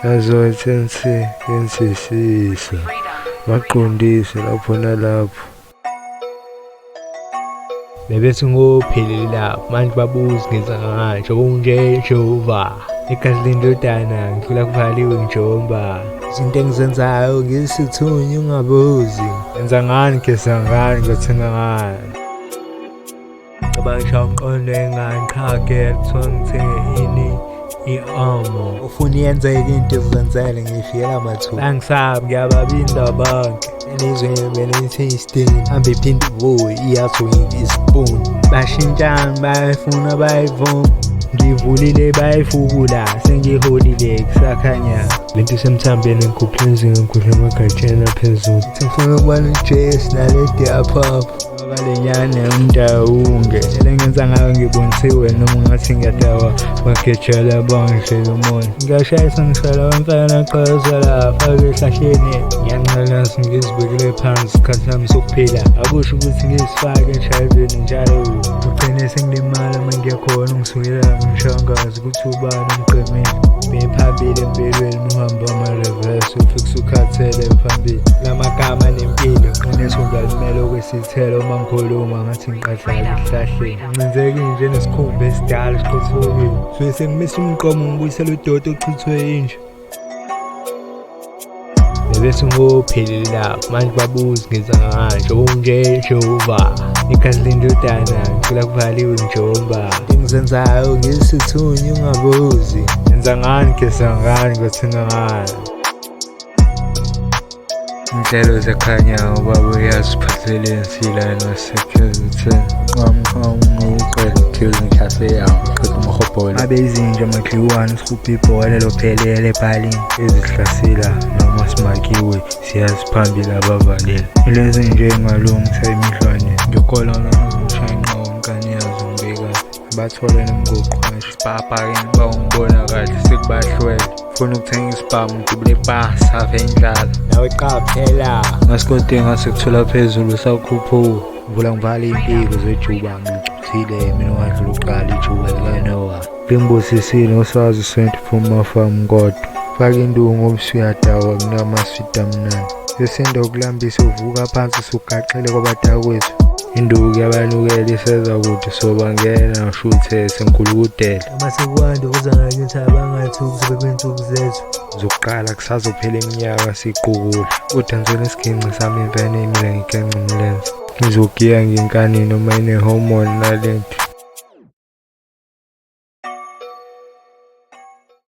Nazothi ngensisisa baqondise lapho nalapho. Bebethi ngophelele lapho manje babuza ngenza kanje okunje Jehova igazi lendodana ngidlula kuvaliwe njomba izinto engizenzayo ngisithunywa ungabuzi ngenza ngani ngigeza ngani ngothenga ngani. Cabanga ngishaya umqondo engani qha girl kuthiwa ngithenge ini i-omo Ufuna iyenzeke into izenzele ngiyifikela mathupha. Angisabi ngiyababinda bonke Enizweni benithi isitini hambe iphinde ivuke iyathi ispoon. Bashintshana bayayifuna bayayivuma ngivulile bayayifukula sengiholile kusakhanya. Lento isemthambeni ngikhuphula izinga ngigudla emagatsheni aphezulu. Ngifuna ukuba noJesu naledi yaphapha. Abalenyane umdawunge lengenza ngayo ngibonisiwe noma ngathi ngiyadawa bagejela bangidlela umoya ngiyashayisa ngishayela wemfana qhazela fake ehlahleni ngiyanqalaza ngizibekele phansi isikhathi sami sokuphila akusho ukuthi ngizifake eshayiveni njalo ugcine sengilimala uma ngiyakhona ungisukela ngishangazi ukuthi ubani omqemile bephambili empilweni uhambo ama-reverse ufike usukhathele phambili lamagama nempilo qiniso ngiyalimela okwesithelo uma ngikhuluma ngathi ngiqadlala esihlahleni ncinzeke inje nesikhumba esidala siqothukile suke sengimisa umqomo ngibuyisela udoti ochithwe inja. Bebethi ngophelele lapho manje babuza ngenza kanje okunje Jehova igazi lendodana ngicela kuvaliwe njomba Engizenzayo ngisithunywa ungabuzi. Ngenza ngani ngigeza ngani ngothenga ngani. Inhlelo zekhanya ubaba uyaziphatheleni silana waseKZN. Abe izinja amadliwane sikhuphe ibhola lophelele epalini. Ezihlasela noma simakiwe siyaziphambili abavalile. Lezi njengalungisa imidlwane ngikholwa ngishaya inqowo nkani yazo ngibeka bathole nomgoqwashi sibhakabhakeni bawungibona kahle sekubahlwele funa ukuthenga isibhamu ngidubule pasi ave indlala. Nawe qaphela. Masikode ngase kuthola phezulu sakhuphuka mvula ngivala iy'mpiko zejuba ngicuthile mina ongadlula uqala ijuba likaNoah. Lingibusisile ngosazi senti phuma farm kodwa faka induku ngoba usuyadawa kunamaswidi amnandi. Sesinda ukulambisa uvuka phansi sugaxele kwabadakwethu. Induku yabanukela iseza kude sobangena shuthe sengikhulukudela. Uma sekwanda kuza ngakithi abangathuki kuzobe kuyinsuku zethu. Zokuqala kusazophela iminyaka siqukula. Udansela isiginci sami imfene imile ngigenca umlenze. Ngizogiya ngenkani noma ine-hormone nalento.